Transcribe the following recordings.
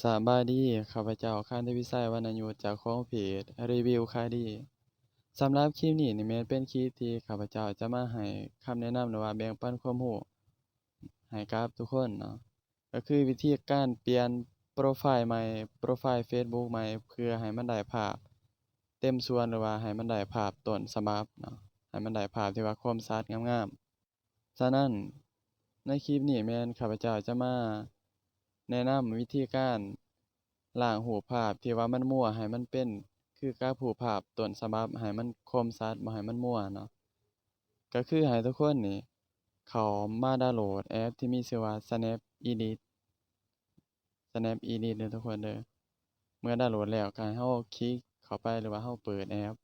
ສະບາຍດີ, ຂ້າພະເຈົ້າ ຄານທະວິໄຊ ວັນນະຍຸດ ເຈົ້າຂອງເພຈ ຣີວິວຂາຍດີ. ສຳລັບຄລິບນີ້ນີ້ແມ່ນເປັນຄລິບທີ່ຂ້າພະເຈົ້າຈະມາໃຫ້ຄຳແນະນຳ ຫຼືວ່າແບ່ງປັນຄວາມຮູ້ໃຫ້ກັບທຸກຄົນເນາະ, ກໍຄືວິທີການປ່ຽນໂປຣໄຟລ໌ໃໝ່, ໂປຣໄຟລ໌ເຟສບຸກໃໝ່ ເພື່ອໃຫ້ມັນໄດ້ພາບເຕັມສ່ວນ ຫຼືວ່າໃຫ້ມັນໄດ້ພາບຕົ້ນສະບັບເນາະ, ໃຫ້ມັນໄດ້ພາບທີ່ວ່າຄົມຊັດງາມໆ. ສະນັ້ນ ໃນຄລິບນີ້ແມ່ນຂ້າພະເຈົ້າຈະມາແນະນຳວິທີການລ້າງຮູບພາບທີ່ວ່າມັນມົວໃຫ້ມັນເປັນຄືກັບຮູບພາບຕົ້ນສະບັບ ໃຫ້ມັນຄົມຊັດ ບໍ່ໃຫ້ມັນມົວເນາະ. ກໍຄືໃຫ້ທຸກຄົນນີ້ເຂົ້າມາດາວໂຫຼດແອັບທີ່ມີຊື່ວ່າ Snap Edit, Snap Edit ເດີທຸກຄົນເດີ. ເມື່ອດາວໂຫຼດແລ້ວກໍໃຫ້ເຮົາຄລິກເຂົ້າໄປ ຫຼືວ່າເຮົາເປີດແອັບ.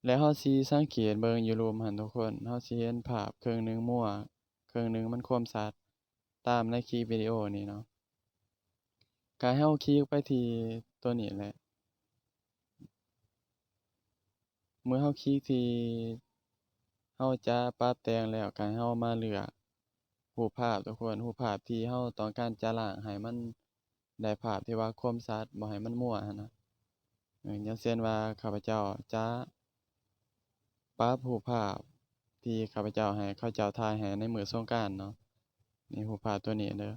ແລ້ວເຮົາຊິສັງເກດເບິ່ງຢູ່ລຸ່ມຫັ້ນທຸກຄົນ, ເຮົາຊິເຫັນພາບເຄິ່ງໜຶ່ງມົວ, ເຄິ່ງໜຶ່ງມັນຄົມຊັດ, ຕາມໃນຄລິບວິດີໂອນີ້ເນາະ. ກະໃຫ້ເຮົາຄລິກໄປທີ່ຕົວນີ້ແຫຼະ. ເມື່ອເຮົາຄລິກທີ່ເຮົາຈະປັບແຕ່ງແລ້ວ, ກະໃຫ້ເຮົາມາເລືອກຮູບພາບທຸກຄົນ, ຮູບພາບທີ່ເຮົາຕ້ອງການຈະລ້າງໃຫ້ມັນ ໄດ້ພາບທີ່ວ່າຄົມຊັດ, ບໍ່ໃຫ້ມັນມົວຫັ້ນນະ. ເອີ ຢ່າງເຊັ່ນວ່າ ຂ້າພະເຈົ້າຈະປັບຮູບພາບທີ່ຂ້າພະເຈົ້າໃຫ້ເຂົາເຈົ້າຖ່າຍໃຫ້ໃນມື້ສົງການເນາະ, ນີ້ຮູບພາບຕົວນີ້ເດີ.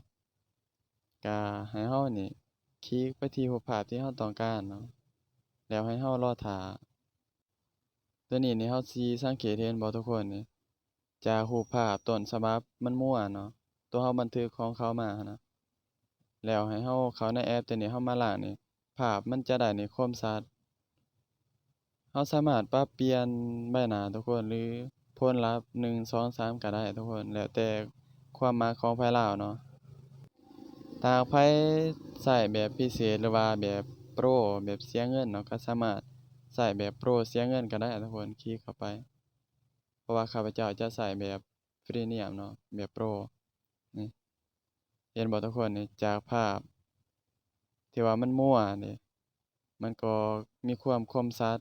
ກະໃຫ້ເຮົານີ້ຄລິກໄປທີ່ຮູບພາບທີ່ເຮົາຕ້ອງການເນາະ, ແລ້ວໃຫ້ເຮົາລໍຖ້າ. ຕົວນີ້ນີ້ເຮົາຊິສັງເກດເຫັນບໍ່ທຸກຄົນນີ້? ຈາກຮູບພາບຕົ້ນສະບັບມັນມົວເນາະ, ຕົວເຮົາບັນທຶກຂອງເຂົາມາຫັ້ນນະ, ແລ້ວໃຫ້ເຮົາເຂົ້າໃນແອັບຕົວນີ້ ເຮົາມາລ້າງນີ້, ພາບມັນຈະໄດ້ນີ້ຄົມຊັດ. ເຮົາສາມາດປັບປ່ຽນໃບໜ້າທຸກຄົນ ຫຼື ຜົນລັບ ໜຶ່ງ ສອງ ສາມ ກໍໄດ້ທຸກຄົນ, ແລ້ວແຕ່ຄວາມມັກຂອງໃຜລາວເນາະ. ຖ້າຫາກໃຜໃຊ້ແບບພິເສດ ຫຼືວ່າແບບໂປຣ ແບບເສຍເງິນເນາະ, ກໍສາມາດໃຊ້ແບບໂປຣເສຍເງິນກໍໄດ້ທຸກຄົນ, ຄລິກເຂົ້າໄປ. ເພາະວ່າຂ້າພະເຈົ້າຈະໃຊ້ແບບພຣີມຽມເນາະ, ແບບໂປຣນີ້. ເຫັນບໍ່ທຸກຄົນນີ້? ຈາກພາບທີ່ວ່າມັນມົວນີ້, ມັນກໍມີຄວາມຄົມຊັດ,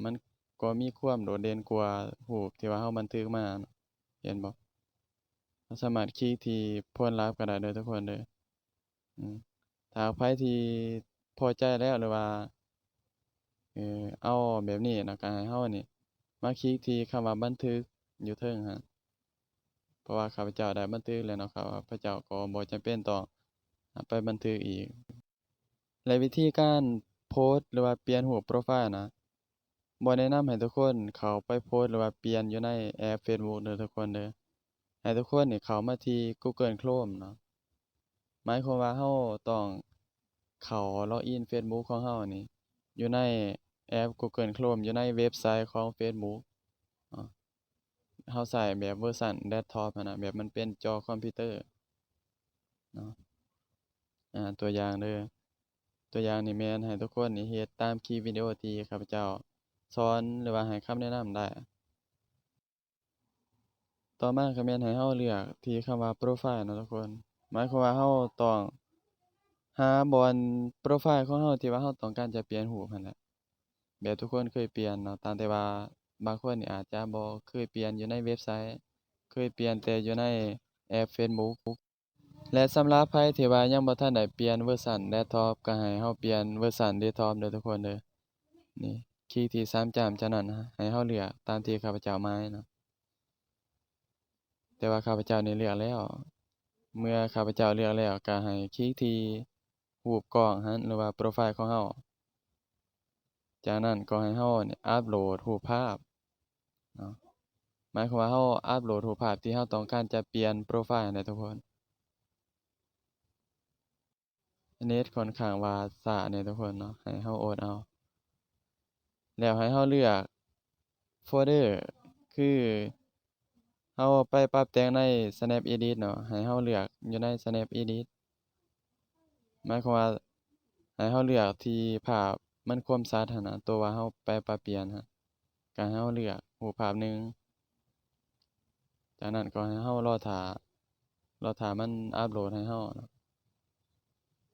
ມັນກໍມີຄວາມໂດດເດັ່ນກວ່າຮູບທີ່ວ່າເຮົາບັນທຶກມາເນາະ, ເຫັນບໍ່? ເຮົາສາມາດຄລິກທີ່ຜົນລັບກໍໄດ້ເດີທຸກຄົນເດີ. ອືມ ຖ້າໃຜທີ່ພໍໃຈແລ້ວ ຫຼືວ່າ ເອີ ເອົາແບບນີ້ເນາະ, ກໍໃຫ້ເຮົານີ້ມາຄລິກທີ່ຄຳວ່າບັນທຶກຢູ່ເທິງຫັ້ນ, ເພາະວ່າຂ້າພະເຈົ້າໄດ້ບັນທຶກແລ້ວເນາະ, ຂ້າພະເຈົ້າກໍບໍ່ຈຳເປັນຕ້ອງໄປບັນທຶກອີກ. ແລະ ວິທີການໂພສ ຫຼືວ່າປ່ຽນຮູບໂປຣໄຟລ໌ນະ, ບໍ່ແນະນຳໃຫ້ທຸກຄົນເຂົ້າໄປໂພສ ຫຼືວ່າປ່ຽນຢູ່ໃນແອັບເຟສບຸກເດີທຸກຄົນເດີ. ໃຫ້ທຸກຄົນນີ້ເຂົ້າມາທີ່ Google Chrome ເນາະ, ໝາຍຄວາມວ່າເຮົາຕ້ອງເຂົ້າ login Facebook ຂອງເຮົານີ້ຢູ່ໃນແອັບ Google Chrome ຢູ່ໃນເວັບໄຊຂອງ Facebook ເນາະ. ເຮົາໃຊ້ແບບເວີຊັນເດັສທັອບຫັ້ນນະ, ແບບມັນເປັນຈໍຄອມພິວເຕີເນາະ. ອາ ຕົວຢ່າງເດີ, ຕົວຢ່າງນີ້ແມ່ນໃຫ້ທຸກຄົນນີ້ເຮັດຕາມຄລິບວິດີໂອທີ່ຂ້າພະເຈົ້າສອນ ຫຼືວ່າໃຫ້ຄຳແນະນຳໄດ້. ຕໍ່ມາກໍແມ່ນໃຫ້ເຮົາເລືອກທີ່ຄຳວ່າໂປຣໄຟລ໌ເນາະທຸກຄົນ, ໝາຍຄວາມວ່າເຮົາຕ້ອງຫາບ່ອນໂປຣໄຟລ໌ຂອງເຮົາທີ່ວ່າເຮົາຕ້ອງການຈະປ່ຽນຮູບຫັ້ນແຫຼະ. ແບບທຸກຄົນເຄີຍປ່ຽນເນາະ, ຕ່າງແຕ່ວ່າບາງຄົນນີ້ອາດຈະບໍ່ເຄີຍປ່ຽນຢູ່ໃນເວັບໄຊ, ເຄີຍປ່ຽນແຕ່ຢູ່ໃນແອັບ Facebook. ແລະ ສຳລັບໃຜທີ່ວ່າຍັງບໍ່ທັນໄດ້ປ່ຽນເວີຊັນເດັສທັອບ ກໍໃຫ້ເຮົາປ່ຽນເວີຊັນເດັສທັອບເດີທຸກຄົນເດີ. ນີ້ ຄລິກທີ່ສາມຈ້ຳຈາກນັ້ນ, ໃຫ້ເຮົາເລືອກຕາມທີ່ຂ້າພະເຈົ້າໝາຍເນາະ. ແຕ່ວ່າຂ້າພະເຈົ້ານີ້ເລືອກແລ້ວ. ເມື່ອຂ້າພະເຈົ້າເລືອກແລ້ວ ກໍໃຫ້ຄລິກທີ່ຮູບກ້ອງຫັ້ນ ຫຼືວ່າໂປຣໄຟລ໌ຂອງເຮົາ. ຈາກນັ້ນກໍໃຫ້ເຮົານີ້ອັບໂຫຼດຮູບພາບເນາະ, ໝາຍຄວາມວ່າເຮົາອັບໂຫຼດຮູບພາບທີ່ເຮົາຕ້ອງການຈະປ່ຽນໂປຣໄຟລ໌ຫັ້ນແຫຼະທຸກຄົນ. ເນັດຂ້ອນຂ້າງວ່າຊ້າແດ່ທຸກຄົນເນາະ, ໃຫ້ເຮົາອົດເອົາ. ແລ້ວໃຫ້ເຮົາເລືອກໂຟນເດີ ຄື ເຮົາໄປປັບແຕ່ງໃນ Snap Edit ເນາະ, ໃຫ້ເຮົາເລືອກຢູ່ໃນ Snap Edit. ໝາຍຄວາມວ່າໃຫ້ເຮົາເລືອກທີ່ພາບມັນຄວາມຊັດຫັ້ນນະ, ຕົວວ່າເຮົາໄປປັບປ່ຽນຫັ້ນ, ກໍໃຫ້ເຮົາເລືອກຮູບພາບໜຶ່ງ. ຈາກນັ້ນກໍໃຫ້ເຮົາລໍຖ້າ, ລໍຖ້າມັນອັບໂຫຼດໃຫ້ເຮົາເນາະ.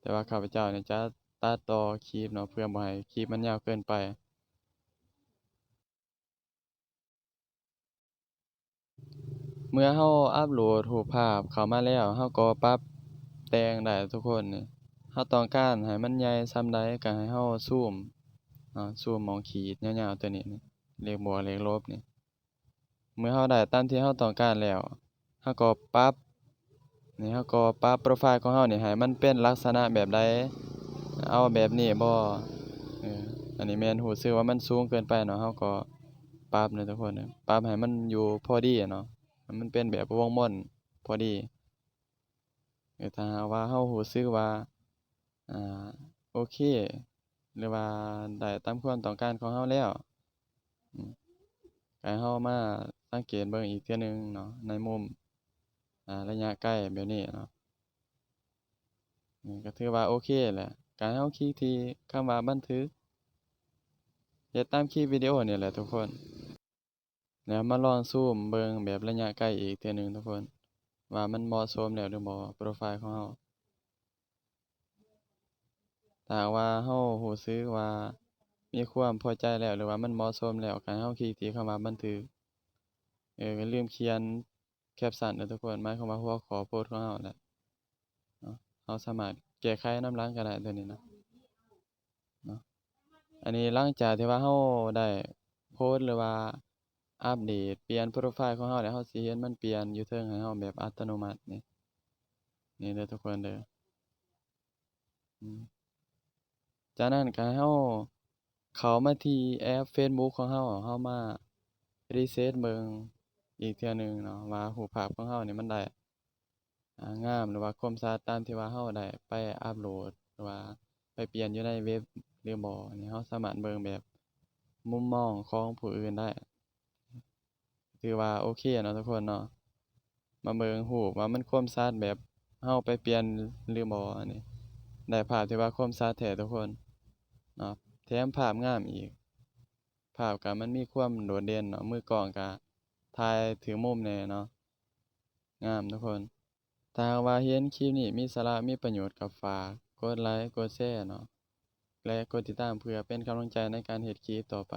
ແຕ່ວ່າຂ້າພະເຈົ້ານີ້ຈະຕັດຕໍ່ຄລິບເນາະ, ເພື່ອບໍ່ໃຫ້ຄລິບມັນຍາວເກີນໄປ. ເມື່ອເຮົາອັບໂຫຼດຮູບພາບເຂົ້າມາແລ້ວ, ເຮົາກໍປັບ ແຕ່ງໄດ້ທຸກຄົນນີ້. ເຮົາຕ້ອງການໃຫ້ມັນໃຫຍ່ສ່ຳໃດກໍໃຫ້ເຮົາຊູມເນາະ, ຊູມໝ່ອງຂີດຍາວໆຕົວນີ້ນີ້, ເລກບວກເລກລົບນີ້. ເມື່ອເຮົາໄດ້ຕາມທີ່ເຮົາຕ້ອງການແລ້ວ, ເຮົາກໍປັບ, ນີ້ເຮົາກໍປັບໂປຣໄຟລ໌ຂອງເຮົານີ້ໃຫ້ມັນເປັນລັກສະນະແບບໃດ, ເອົາແບບນີ້ບໍ່? ເອີ ອັນນີ້ແມ່ນຮູ້ສຶກວ່າມັນສູງເກີນໄປເນາະ, ເຮົາກໍປັບເນາະທຸກຄົນ, ປັບໃຫ້ມັນຢູ່ພໍດີເນາະ, ໃຫ້ມັນເປັນແບບວົງມົນພໍດີ. ເອີ ຖ້າຫາກວ່າເຮົາຮູ້ສຶກວ່າ ອ່າ ໂອເຄ ຫຼືວ່າໄດ້ຕາມຄວາມຕ້ອງການຂອງເຮົາແລ້ວ, ອາ ກໍໃຫ້ເຮົາມາສັງເກດເບິ່ງອີກເທື່ອໜຶ່ງເນາະ ໃນມຸມ ອ່າ ໄລຍະໄກແບບນີ້ເນາະ. ນີ້ກໍຖືວ່າໂອເຄແຫຼະ. ການເຮົາຄລິກທີ່ຄຳວ່າບັນທຶກ, ເຮັດຕາມຄລິບວິດີໂອນີ້ແຫຼະທຸກຄົນ. ແລ້ວມາລອງຊູມເບິ່ງແບບໄລຍະໄກອີກເທື່ອໜຶ່ງທຸກຄົນ ວ່າມັນເໝາະສົມແລ້ວຫຼືບໍ່ ໂປຣໄຟຂອງເຮົາ. ຖ້າຫາກວ່າເຮົາຮູ້ສຶກວ່າມີຄວາມພໍໃຈແລ້ວ ຫຼືວ່າມັນເໝາະສົມແລ້ວ, ກໍໃຫ້ເຮົາຄລິກທີ່ຄຳວ່າບັນທຶກ. ເອີ ຢ່າລືມຂຽນແຄບຊັນເດີທຸກຄົນ, ໝາຍຄວາມວ່າຫົວຂໍ້ໂພສຂອງເຮົາແຫຼະເນາະ, ເຮົາສາມາດແກ້ໄຂນຳຫຼັງກໍໄດ້ຕົວນີ້ນະ. ເນາະ ອັນນີ້ຫຼັງຈາກທີ່ວ່າເຮົາໄດ້ໂພສ ຫຼືວ່າອັບເດດປ່ຽນໂປຣໄຟຂອງເຮົາແລ້ວ, ເຮົາຊິເຫັນມັນປ່ຽນຢູ່ເທິງໃຫ້ເຮົາແບບອັດຕະໂນມັດນີ້, ນີ້ເດີທຸກຄົນເດີ. ອືມ ຈາກນັ້ນກໍໃຫ້ເຮົາເຂົ້າມາທີ່ແອັບເຟສບຸກຂອງເຮົາ, ເຮົາມາຣີເຊັດເບິ່ງອີກເທື່ອໜຶ່ງເນາະ ວ່າຮູບພາບຂອງເຮົານີ້ມັນໄດ້ ອ່າ ງາມ ຫຼືວ່າຄົມຊັດຕາມທີ່ວ່າເຮົາໄດ້ໄປອັບໂຫຼດ ຫຼືວ່າໄປປ່ຽນຢູ່ໃນເວັບຫຼືບໍ່ນີ້, ເຮົາສາມາດເບິ່ງແບບມຸມມອງຂອງຜູ້ອື່ນໄດ້. ຖືວ່າໂອເຄເນາະທຸກຄົນເນາະ, ມາເບິ່ງຮູບວ່າມັນຄົມຊັດແບບເຮົາໄປປ່ຽນຫຼືບໍ່. ອັນນີ້ໄດ້ພາບທີ່ວ່າຄົມຊັດແທ້ທຸກຄົນເນາະ, ແຖມພາບງາມອີກ, ພາບກໍມັນມີຄວາມໂດດເດັ່ນເນາະ, ມືກ້ອງກໍຖ່າຍຖືກມຸມແດ່ເນາະ. ງາມທຸກຄົນ. ຖ້າຫາກວ່າເຫັນຄລິບນີ້ມີສາລະ ມີປະໂຫຍດ ກໍຝາກກົດໄລ ກົດແຊເນາະ ແລະ ກົດຕິດຕາມ ເພື່ອເປັນກຳລັງໃຈໃນການເຮັດຄລິບຕໍ່ໄປ.